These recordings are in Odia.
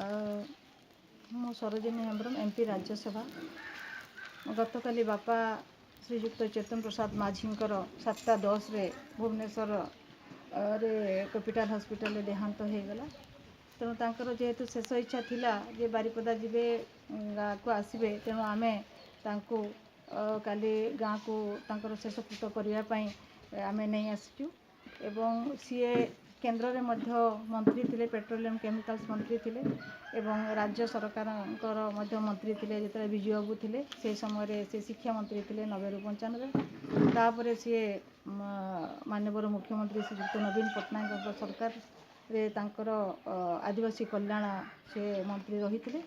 ମୁଁ ସରୋଜିନୀ ହେମ୍ବ୍ରମ, ଏମ୍ପି ରାଜ୍ୟସଭା। ଗତକାଲି ବାପା ଶ୍ରୀଯୁକ୍ତ ଚେତନ ପ୍ରସାଦ ମାଝୀଙ୍କର 7:10ରେ ଭୁବନେଶ୍ୱରରେ କ୍ୟାପିଟାଲ ହସ୍ପିଟାଲରେ ଦେହାନ୍ତ ହୋଇଗଲା। ତେଣୁ ତାଙ୍କର ଯେହେତୁ ଶେଷ ଇଚ୍ଛା ଥିଲା ଯେ ବାରିପଦା ଯିବେ, ଗାଁକୁ ଆସିବେ, ତେଣୁ ଆମେ ତାଙ୍କୁ କାଲି ଗାଁକୁ ତାଙ୍କର ଶେଷକୃତ କରିବା ପାଇଁ ଆମେ ନେଇ ଆସିଛୁ। ଏବଂ ସିଏ କେନ୍ଦ୍ରରେ ମଧ୍ୟ ମନ୍ତ୍ରୀ ଥିଲେ, ପେଟ୍ରୋଲିୟମ କେମିକାଲ୍ସ ମନ୍ତ୍ରୀ ଥିଲେ ଏବଂ ରାଜ୍ୟ ସରକାରଙ୍କର ମଧ୍ୟ ମନ୍ତ୍ରୀ ଥିଲେ। ଯେତେବେଳେ ବିଜୁ ବାବୁ ଥିଲେ, ସେହି ସମୟରେ ସେ ଶିକ୍ଷା ମନ୍ତ୍ରୀ ଥିଲେ 90ରୁ 95। ତାପରେ ସିଏ ମାନ୍ୟବର ମୁଖ୍ୟମନ୍ତ୍ରୀ ଶ୍ରୀଯୁକ୍ତ ନବୀନ ପଟ୍ଟନାୟକଙ୍କ ସରକାରରେ ତାଙ୍କର ଆଦିବାସୀ କଲ୍ୟାଣ ସେ ମନ୍ତ୍ରୀ ରହିଥିଲେ।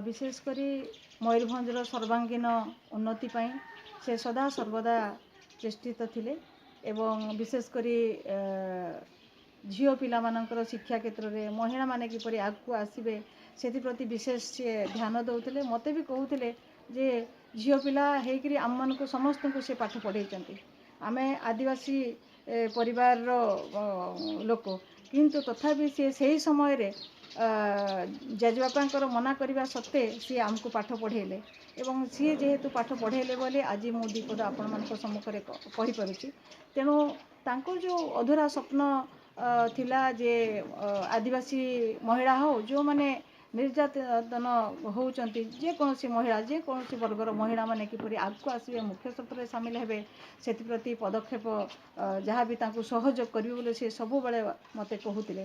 ବିଶେଷ କରି ମୟୂରଭଞ୍ଜର ସର୍ବାଙ୍ଗୀନ ଉନ୍ନତି ପାଇଁ ସେ ସଦା ସର୍ବଦା ଚେଷ୍ଟିତ ଥିଲେ ଏବଂ ବିଶେଷ କରି ଝିଅ ପିଲାମାନଙ୍କର ଶିକ୍ଷା କ୍ଷେତ୍ରରେ ମହିଳାମାନେ କିପରି ଆଗକୁ ଆସିବେ, ସେଥିପ୍ରତି ବିଶେଷ ସିଏ ଧ୍ୟାନ ଦେଉଥିଲେ। ମୋତେ ବି କହୁଥିଲେ ଯେ ଝିଅ ପିଲା ହେଇକରି ଆମମାନଙ୍କୁ ସମସ୍ତଙ୍କୁ ସେ ପାଠ ପଢ଼େଇଛନ୍ତି। ଆମେ ଆଦିବାସୀ ପରିବାରର ଲୋକ, କିନ୍ତୁ ତଥାପି ସିଏ ସେହି ସମୟରେ ଜେଜେବାପାଙ୍କର ମନା କରିବା ସତ୍ତ୍ୱେ ସିଏ ଆମକୁ ପାଠ ପଢ଼େଇଲେ ଏବଂ ସିଏ ଯେହେତୁ ପାଠ ପଢ଼େଇଲେ ବୋଲି ଆଜି ମୁଁ ଦୁଇ ପଦ ଆପଣମାନଙ୍କ ସମ୍ମୁଖରେ କହିପାରୁଛି। ତେଣୁ ତାଙ୍କର ଯେଉଁ ଅଧୁରା ସ୍ୱପ୍ନ ଥିଲା ଯେ ଆଦିବାସୀ ମହିଳା ହଉ, ଯେଉଁମାନେ ନିର୍ଯାତନ ହେଉଛନ୍ତି, ଯେକୌଣସି ମହିଳା, ଯେକୌଣସି ବର୍ଗର ମହିଳାମାନେ କିପରି ଆଗକୁ ଆସିବେ, ମୁଖ୍ୟ ସ୍ରୋତରେ ସାମିଲ ହେବେ, ସେଥିପ୍ରତି ପଦକ୍ଷେପ ଯାହା ବି ତାଙ୍କୁ ସହଯୋଗ କରିବେ ବୋଲି ସେ ସବୁବେଳେ ମୋତେ କହୁଥିଲେ।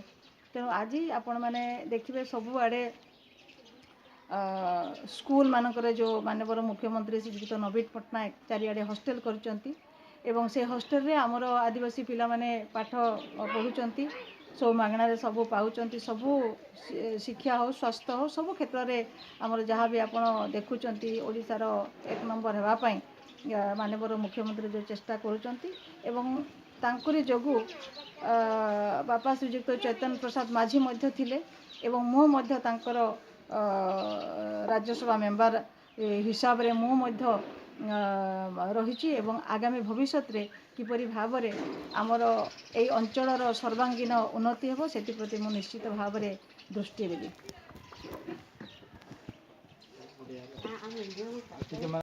ତେଣୁ ଆଜି ଆପଣମାନେ ଦେଖିବେ, ସବୁଆଡ଼େ ସ୍କୁଲ ମାନଙ୍କରେ ଯେଉଁ ମାନ୍ୟବର ମୁଖ୍ୟମନ୍ତ୍ରୀ ଶ୍ରୀଯୁକ୍ତ ନବୀନ ପଟ୍ଟନାୟକ ଚାରିଆଡ଼େ ହଷ୍ଟେଲ କରିଛନ୍ତି ଏବଂ ସେ ହଷ୍ଟେଲରେ ଆମର ଆଦିବାସୀ ପିଲାମାନେ ପାଠ ପଢ଼ୁଛନ୍ତି, ସବୁ ମାଗଣାରେ ସବୁ ପାଉଛନ୍ତି। ସବୁ ଶିକ୍ଷା ହେଉ, ସ୍ୱାସ୍ଥ୍ୟ ହେଉ, ସବୁ କ୍ଷେତ୍ରରେ ଆମର ଯାହା ବି ଆପଣ ଦେଖୁଛନ୍ତି, ଓଡ଼ିଶାର ଏକ ନମ୍ବର ହେବା ପାଇଁ ମାନ୍ୟବର ମୁଖ୍ୟମନ୍ତ୍ରୀ ଯେଉଁ ଚେଷ୍ଟା କରୁଛନ୍ତି ଏବଂ ତାଙ୍କରି ଯୋଗୁଁ ବାପା ଶ୍ରୀଯୁକ୍ତ ଚୈତନ୍ୟ ପ୍ରସାଦ ମାଝୀ ମଧ୍ୟ ଥିଲେ ଏବଂ ମୁଁ ମଧ୍ୟ ତାଙ୍କର ରାଜ୍ୟସଭା ମେମ୍ବର ହିସାବରେ ମୁଁ ମଧ୍ୟ ରହିଛି ଏବଂ ଆଗାମୀ ଭବିଷ୍ୟତରେ କିପରି ଭାବରେ ଆମର ଏଇ ଅଞ୍ଚଳର ସର୍ବାଙ୍ଗୀନ ଉନ୍ନତି ହେବ, ସେଥିପ୍ରତି ମୁଁ ନିଶ୍ଚିତ ଭାବରେ ଦୃଷ୍ଟି ଦେବି। ଟିକେ।